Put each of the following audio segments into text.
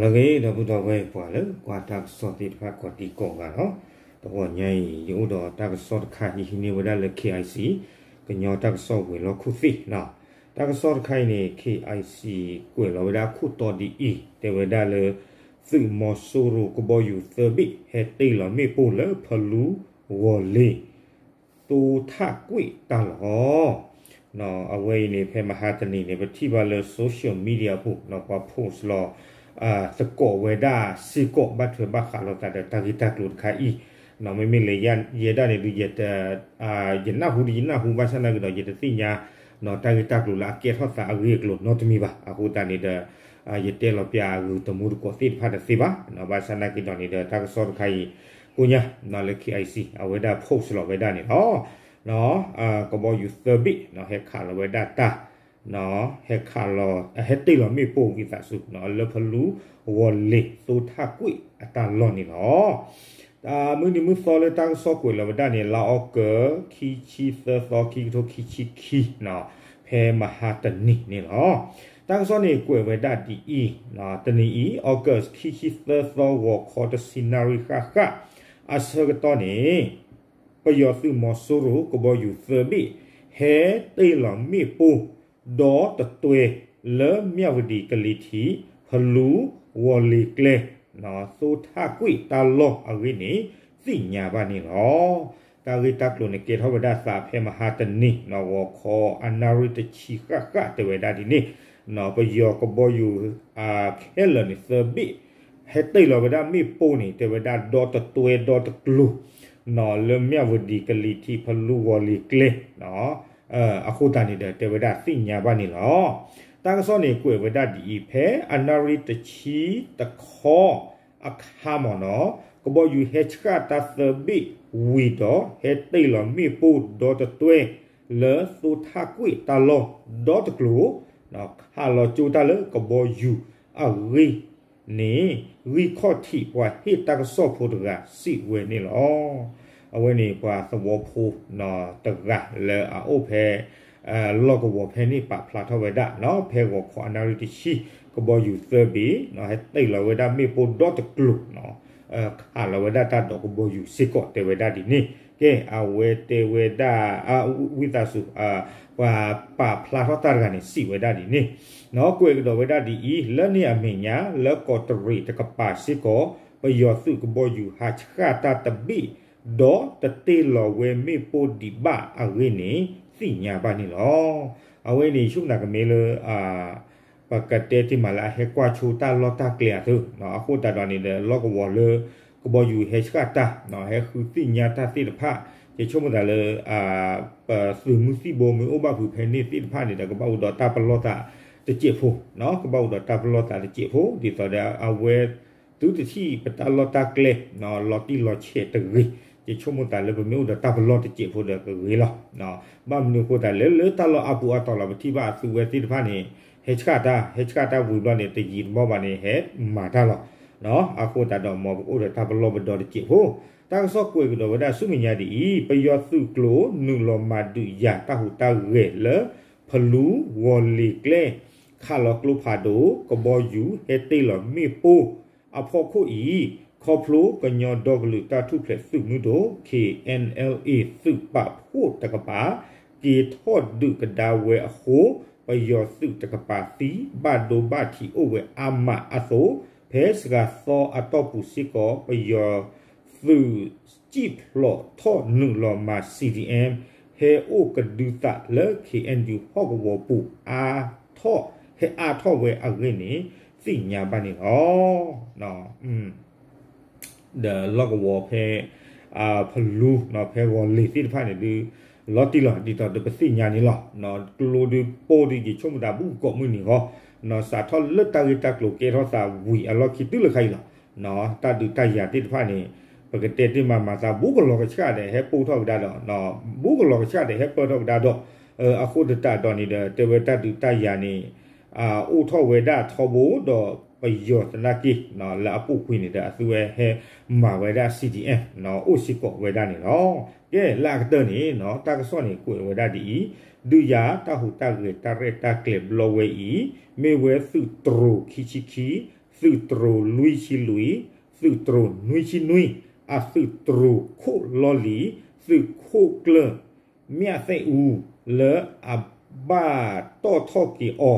အဂ့ၤ ဒီပုၢ်ဒီဝဲၢ်ပှၤလၢကွၢ်တၢ်ကစီၣ်သ့ၣ်တဖၣ်ကိးဒံကိးဂၤလီၤ. တဂီၤညါအံၤ ယအိၣ်ဒီးတၢ်ကစီၣ်တခါ ယဟံးန့ၢ်ဝဲဒၣ်လၢ K I C ကညီတၢ်ကစီၣ်ဝဲၤလီၢ်ခိၣ်သ့ၣ်လီၤ. တၢ်ကစီၣ်တခါအံၤန့ၣ် K I C ကွဲးလီၤဝဲဒၣ်အခိၣ်တီဒ်အံၤ တဲဝဲဒၣ်လၢ သုးမီၤစိရိၤကဘီယူၤသၢဘ့ၣ် ဟဲတ့ၢ်လီၤမ့ၣ်ပိၢ်လၢဖလူဂီၤလ့ၤ သိထးကွံာ်တၢ်လီၢ်. အဝဲအံၤန့ၣ် ဖဲမဟါတနံၤန့ၣ် ပထံၣ်ဘၣ်လၢ social media အပူၤ ပှၤ post လီၤ သကိးဝဲဒၣ်စ့ၢ်ကီး ဘၣ်ထွဲဘၣ်ဃးလိာ်သးဒီးတၢ်ဂ့ၢ်တၢ်ကျိၤတခါအံၤ. မ့မ့ၢ်လၢယဲဒၣ်န့ၣ်ဒုး ယတ ယနၢ်ဟူဒုးယနၢ်ဟူ ဘၣ်ဆၣ်သနာ်က့ဒီး ယတသ့ၣ်ညါ တၢ်ဂ့ၢ်တၢ်ကျိၤလၢအကဲထီၣ်သးအဂ့ၢ်အကျိၤနီတမံၤဘၣ်. အဃိသတးန့ၣ်ဒီး ယတဲလီၤပၠးအဂ့ၢ်တမူတကိးသ့ၣ်တဖၣ်တသ့ဘၣ်. ဘၣ်ဆၣ်သနာ်က့ဒီးန့ၣ်ဒီး တၢ်ကစီၣ်တခါအံၤ ကိညါလၢ K I C အဝဲဒၣ် post လီၤဝဲဒၣ်န့ၣ်လီၤ. ကဘီယူၤသၢဘ့ၣ် ဟဲခးလီၤဝဲဒၣ်တၢ် ဟဲခးလီၤ ဟဲတ့ၢ်လီၤမ့ၣ်ပိၢ်ဝံသးစူၤ လၢဖလူဂီၤလ့ၤ သိထးကွံာ်အတၢ်လီၢ်န့ၣ်လီၤ. မုၢ်နံၤမုၢ်သီလၢတၢ်ကစီၣ်ကွဲးလီၤဝဲဒၣ်န့ၣ် လါအီကူး ခံဆံသၢသီ ခံကထိခံဆံခံ ဖဲမဟါတနံၤန့ၣ်လီၤ. တၢ်ကစီၣ်န့ၣ်ကွဲးဝဲဒၣ်ဒ်အံၤ, တနံၤအံၤ အီကူး ခံဆံသၢသီ ဂီၤခီတဆံနၣ်ရံၣ်ဃၣ်ဃၣ် အဆၢကတီၢ်န့ၣ် ပယီၤသုးမီၤစိရိၤ ကဘီယူၤသၢဘ့ၣ် ဟဲတ့ၢ်လီၤမ့ၣ်ပိၢ် ဒီတတွဲ လၢမၠၣ်ဝတံၤကလံၤထံး ဖလူဂီၤလ့ၤကျဲ သိထးကွံာ်တၢ်လီၢ်အဂ့ၢ်န့ၣ် သ့ၣ်ညါဘၣ်န့ၣ်လီၤ. တၢ်ဂ့ၢ်တၢ်ကျိၤန့ၣ် ကဲထီၣ်ဝဲဒၣ်သးဖဲမဟါတနံၤ ဂီၤခီအနၣ်ရံၣ်တဆံဃၣ်ဃၣ် တဲဝဲဒၣ်ဒ်န့ၣ်, ပယီၤကဘီယူၤ ခဲလၢာ်န့ၣ် သၢဘ့ၣ် ဟဲတ့ၢ်လီၤဝဲဒၣ်မ့ၣ်ပိၢ်န့ၣ် တဲဝဲဒၣ်ဒီတတွဲဒီတကျိၤ လၢမၠၣ်ဝတံၤကလံၤထံး ဖလူဂီၤလ့ၤကျဲ အဃိသတးန့ၣ်ဒီး တဲဝဲဒၣ်သ့ၣ်ညါဘၣ်န့ၣ်လီၤ. တၢ်ကစီၣ်န့ၣ်ကွဲးဝဲဒၣ်ဒ်အံၤ, ဖဲအနၣ်ရံၣ်တဆံတခီအခါမ့ၢ်နီၤ ကဘီယူၤဟဲဆှၣ်တၢ်သၢဘ့ၣ်ဝံၤဒီး ဟဲတ့ၢ်လီၤမ့ၣ်ပိၢ်ဒီတတွဲ လၢသိထးကွံာ်တၢ်လီၢ်ဒီတကျိၤ ခးလီၤကၠိတၢ်လၢကဘီယူၤအဂ့ၢ်န့ၣ် ဂံၢ်ခီၣ်ထံးပှၤဟ့ၣ်တၢ်ကစီၣ်ဖိတဂၤစံးဝဲန့ၣ်လီၤ. အဝဲန့ၣ်ပှၤသဝီဖိတဂၤလၢအအိၣ်ဖဲ လီၢ်ကဝီၤဖဲန့ၣ် ပာ်ဖျါထီၣ်ဝဲဒၣ် ဖဲဂီၤခီအနၣ်ရံၣ်တဆံ ကဘီယူၤသၢဘ့ၣ် ဟဲတ့ၢ်လီၤဝဲဒၣ်မ့ၣ်ပိၢ်ဒီတကျိၤ ခးလီၤဝဲဒၣ်တၢ်ဒီးကဘီယူၤစ့ၢ်ကီး တဲဝဲဒၣ်ဒ်န့ၣ်. ကဲ အဝဲတဲဝဲဒၣ် ဝံသးစူၤ ပှၤပာ်ဖျါထီၣ်တၢ်တဂၤန့ၣ် စံးဝဲဒၣ်ဒ်န့ၣ်, ကွဲးကဒီးဝဲဒၣ်ဒ်အံၤ, လၢန့ၣ်အမဲာ်ညါ လၢကီးတရံးတကပၤစ့ၢ်ကီး ပယီၤသုးကဘီယူၤဟးဆှၣ်တၢ်တဘ့ၣ် ဒီးတတ့ၢ်လီၤဝဲမ့ၣ်ပိၢ်ဒံးဘၣ်အဂ့ၢ်န့ၣ် သ့ၣ်ညါဘၣ်န့ၣ်လီၤ. အဝဲန့ၣ် ယဆိကမိၣ်သးကမ့ၢ်လၢ ပကတဲတ့ၢ်မးလၢအဟဲကွၢ်ဆိတၢ်လီၢ်တၢ်ကျဲအသိး အဃိသတးဒီးန့ၣ်ဒီး လီၢ်ကဝီၤလၢ ကဘီယူၤဟဲဆှၣ်တၢ် ဟဲဃုသ့ၣ်ညါတၢ်သ့ၣ်တဖၣ် ယဆိကမိၣ်သးလၢ ပသုးမုၢ်သံၣ်ဘိမ့ၢ်အိၣ်ဘၣ်ဖုးဖဲန့ၣ်သ့ၣ်တဖၣ်န့ၣ်ဒီး ကဘၣ်အိၣ်ဒီးတၢ်ပလီၢ်သးတစဲးဖိ, ကဘၣ်အိၣ်ဒီးတၢ်ပလီၢ်သးတစဲးဖိ ဒ်သိးဒီးအဝဲ သုတထံၣ်ပတၢ်လီၢ်တၢ်ကျဲ လီၤတံၢ်လီၤဆဲးတဂ့ၤ, ယဆိကမိၣ်သးလၢပမ့ၢ်အိၣ်ဒီးတၢ်ပလီၢ်တစဲးဖိဒီးကဂ့ၤလီၤ. ဘၣ်မနုၤအဃိသတးလဲၣ် လၢတၢ်လီၢ်အါပူၤအါတီၤလီၤ ပထံၣ်ဘၣ်အသုဝဲသ့ၣ်တဖၣ်န့ၣ် ဟဲဆှၣ်တၢ်, ဟဲဆှၣ်တၢ်ဝံၤဘျီန့ၣ် တယံာ်တမီၢ်ဘၣ်န့ၣ် ဟဲမၤတၢ်လီၤ. အဃိသတးဒီးမ်ပကအိၣ်ဒီးတၢ်ပလီၢ်ပဒီတစဲးဖိ, တၢ်ကစီၣ်ကွဲးကဒီးဝဲဒၣ်ဆူမဲာ်ညါဒ်အံၤ, ပယီၤသုးကျိၤနုာ်လီၤမၤဒုးယၤတၢ်ဟူးတၢ်ဂဲၤလၢ ဖလူဂီၤလ့ၤကျဲ ခးလီၤကျိဖးဒိၣ် ကဘီယူၤဟဲတ့ၢ်လီၤမ့ၣ်ပိၢ်အဖီခိၣ်အံၤ, ခီဖျိကညီဒီကလုာ်တၢ်ထူၣ်ဖျဲးသုးမုၢ်ဒိၣ် K N L A သုးပာ်ဖှိၣ်တကပၤ က့ၤထီၣ်ဒုးကဒါဝဲအဃိ, ပယီၤသုးတကပၤသံဘၣ်ဒိဘၣ်ထံးအိၣ်ဝဲအါမးအသိး, ဖဲစှၤသီအတီၢ်ပူၤစ့ၢ်ကီး ပယီၤသုးစံၣ်ဖျိးထီၣ်နုာ်လီၤမၤ C D M ဟဲအိၣ်ကဒုသးလၢ K N U ဟီၣ်ကဝီၤပူၤအါထီၣ်, ဟဲအါထီၣ်ဝဲအဂ့ၢ်န့ၣ် သ့ၣ်ညါဘၣ်န့ၣ်လီၤ. ဒီးလီၢ်ကဝီၤဖဲ ဖလူ ဖဲဂီၤလ့ၤသ့ၣ်တဖၣ်န့ၣ်ဒုး လီၤတံၢ်လီၤ ဒ်သိးဒီးပသ့ၣ်ညါန့ၣ်လီၤ. ကျိဒုးပိၢ်ဒုး ယဆိကမိၣ်သးဘူးကကိးမုၢ်နံၤဃီ, စးထီၣ်လၢတၢ်ဂ့ၢ်တၢ်ကျိၤကဲထီၣ်သးဝံၤအလီၢ်ခံတုၤလၢခါအံၤလီၤ. တၢ်ဒုးတၢ်ယၤသ့ၣ်တဖၣ်န့ၣ် ပကတဲတ့ၢ်မးမၤသးဘူးကလီၤကဆှၣ်ဒီးဟဲပိၢ်ထီၣ်ကဒါဒီး, ဘူးကလီၤကဆှၣ်ဒီးဟဲပၢၢ်ထီၣ်ကဒါဒီး, အဃိသတးဒီးန့ၣ်ဒီး တဲဝဲတၢ်ဒုးတၢ်ယၤန့ၣ် အိၣ်ထီၣ်ဝဲဒၣ်ထီဘိဒီးပယီၤသနာ်က့ လၢအပူၤကွံာ်န့ၣ်ဒီး အသုဝဲဟဲမၤဝဲဒၣ် C D M အိၣ်စ့ၢ်ကီးဝဲဒၣ်န့ၣ်လီၤ. ကဲ လၢအကတၢၢ်န့ၣ် တၢ်ကစီၣ်န့ၣ်ကွဲးဝဲဒၣ်ဒ်အံၤ, ဒုးယၤတၢ်ဟူးတၢ်ဂဲၤတၢ်ရဲၣ်တၢ်ကျဲၤဘျီဝဲအံၤ, မ့ၢ်ဝဲသုးတြိၤခံဆံခံ သုးတြိၤလွံၢ်ဆံလွံၢ်, သုးတြိၤနွံဆံနွံ, အသုးတြိၤခိၣ်လီၢ်လံၤ, သုးခိၣ်ကျၢၢ် မၠၣ်သဲၣ်အူ လၢအဘၣ်တီၣ်ထီၣ်က့ၤ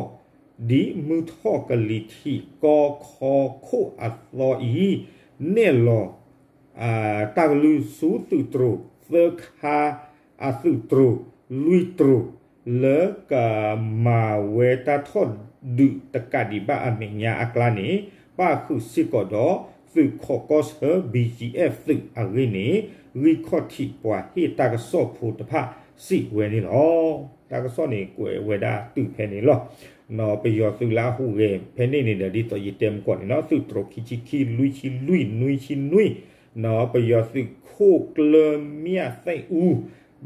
အီၤ ဒ်မုၢ်ထီၣ်ကလံၤထံးကီခီခိၣ်အသီအံၤ နဲၣ်လီၤ တၢ်ကလုၢ်ဆူသုးတြိၤသၢခါ အသုးတြိၤလွံၢ်တြိၤ လၢကမၤဝဲတၢ်ထီၣ်ဒုးတကးဒံးဘၣ်အမဲာ်ညါအကျါန့ၣ် ပၣ်ဃုာ်စ့ၢ်ကီးဒီးသုးခိးကီၢ်ဆၢ ဘံၣ်ကၠံၣ်အဲၣ် သုးအဂ့ၢ်န့ၣ် ဂံၢ်ခီၣ်ထံးပှၤဟ့ၣ်တၢ်ကစီၣ်ဖိတဖၣ်စံးဝဲန့ၣ်လီၤ. တၢ်ကစီၣ်န့ၣ်ကွဲးဝဲဒၣ်တုၤဖဲန့ၣ်လီၤ. ပယီၤသုးလၢအဟူးဂဲၤဖဲန့ၣ်န့ၣ်ဒီး ဒ်သိးယတဲမုၢ်ကီၢ်န့ၣ်နီၤ သုးတြိၤခံဆံခံ လွံၢ်ဆံလွံၢ် နွံဆံနွံ ပယီၤသုးခိၣ်ကျၢၢ်မၠၣ်သဲၣ်အူ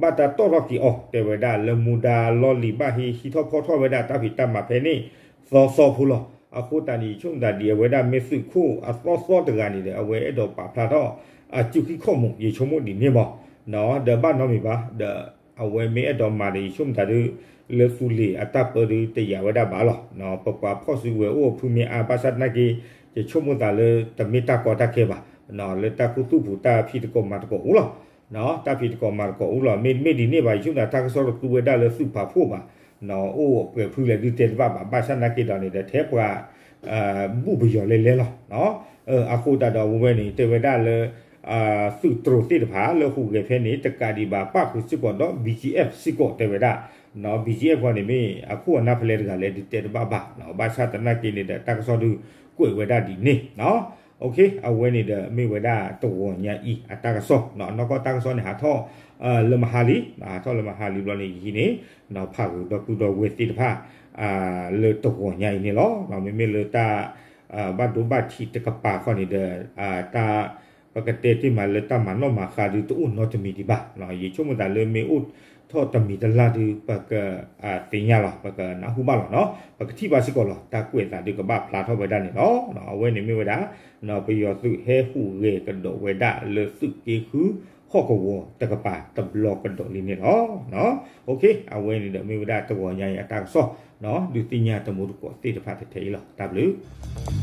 ဘၣ်တၢ်တီၣ်ထီၣ်က့ၤအီၤ တဲဝဲဒၣ်လၢမူဒါလီၢ်လံၤဘၣ်ဟ့ၣ်ဟံးထီၣ်ဖီၣ်ထီၣ်ဝဲဒၣ်တၢ်ဖံးတၢ်မၤဖဲန့ၣ် သီသီဖိလီၤ. အဃိသတးန့ၣ် ယဆိကမိၣ်သးဒ်အဝဲဒၣ်မ့ၢ်သုးခိၣ်အသီသီတဂၤန့ၣ်ဒီး အဝဲအဲၣ်ဒိးပာ်ဖျါထီၣ် အစုခံခီၣ်မူ ယဆိကမိၣ်ဒ်န့ၣ်မး ဒီးဘၣ်နီတမံၤဘၣ် ဒီးအဝဲမ့ၢ်အဲၣ်ဒိးမၤဒီး ယဆိကမိၣ်သးဒ် လၢသူလ့ၤအတၢ်ပၢဒုးတယာ်ဝဲဒၣ်ဘၣ်လီၤ. ပပှၤဖီၣ်စုကဝဲၤအိၣ်အဖုမ့ၢ်အါဘၣ်ဆၣ်သနာ်က့ ယဆိကမိၣ်သးလၢတမ့ၢ်တၢ်ကီတၢ်ခဲဘၣ် လၢတၢ်ခူသူၣ်ဖှံးတၢ်ဖံးသကိးမၤသကိးအိၣ်လီၤ. တၢ်ဖံးသကိးမၤသကိးအိၣ်လီၤ မ့တမ့ၢ်ဒ်န့ၣ်ဘၣ် ယဆိကမိၣ်သးတၢ်ကစီၣ်တသူဝဲဒၣ်လၢသုးပာ်ဖှိၣ်ဘၣ် အိၣ်ပှဲၤဖုလဲၣ်ဒုးတဲတဘၣ်ဘၣ် ဘၣ်ဆၣ်သနာ်က့ဒီးန့ၣ်ဒီး ထဲပှၤ ဘူၣ်ပယီၤလဲၤလဲၤလီၤ. အဃိသတးဒီးအဝဲန့ၣ် တဲဝဲဒၣ်လၢ သုးတြိၤသ့ၣ်တဖၣ်လၢဟူးဂဲၤဖဲန့ၣ် တကးဒံးဘၣ်ပၣ်ဃုာ်စ့ၢ်ကီးဒီး ဘံၣ်ကၠံၣ်အဲၣ် စ့ၢ်ကီးတဲဝဲဒၣ် ဘံၣ်ကၠံၣ်အဲၣ် ဖဲန့ၣ်မ့ၢ်အခိၣ်အနၢ်ဖဲလဲၣ်တဂၤလဲၣ်ဒုးတဲတဘၣ်ဘၣ် ဘၣ်ဆၣ်သနာ်က့န့ၣ်ဒီး တၢ်ကစီၣ်ဒုးကွဲးဝဲဒၣ်ဒ်န့ၣ် အဝဲန့ၣ်ဒီး မ့ၢ်ဝဲဒၣ်တဂီၤညါအံၤအတၢ်ကစီၣ်နီၤ နီၢ်ကီၢ်တၢ်ကစီၣ်န့ၣ် ဟးထီၣ် လၢမဟါလံ ဟးထီၣ်လၢမဟါလံဘျီန့ၣ် ယဟံးန့ၣ် ဖးဂုာ်ဒီပုၢ်ဒီဝဲၢ်သ့ၣ်တဖၣ် လၢတဂီၤညါအံၤန့ၣ်လီၤ. မ့မ့ၢ်လၢတၢ် ဘၣ်ဒိဘၣ်ထံးတကပၤခီန့ၣ်ဒီး တၢ် ပကတဲတ့ၢ်မးလၢတၢ်မၤနီၣ်မၤဃါဒုးတအိၣ်နီတမံၤဒံးဘၣ်. ယဆိကမိၣ်သးလၢမ့ၢ်အိၣ်ထီၣ်တမံၤတလၢ်ဒုး ပကသ့ၣ်ညါလီၤ ပကနၢ်ဟူဘၣ်လီၤနီၤ ပကထံၣ်ဘၣ်စ့ၢ်ကီးလီၤ တၢ်ကွဲးသးဒုးကဘၣ်ဖျါထီၣ်ဝဲဒၣ်န့ၣ်လီၤ. အဝဲန့ၣ်မ့ၢ်ဝဲဒၣ် ပယီၤသုးဟဲဟူးဂဲၤကဒီးဝဲဒၣ်လၢသုးက့ဃုဟီၣ်ကဝီၤတကပၤတဘျီကဒီးလံန့ၣ်လီၤ. အဝဲန့ၣ်ဒီးမ့ၢ်ဝဲဒၣ်တဂီၤညါအံၤအတၢ်ကစီၣ် ဒုးသ့ၣ်ညါတမူတကိးသ့ၣ်တဖၣ်ထဲအံၤလီၤ. တၢ်ဘျုး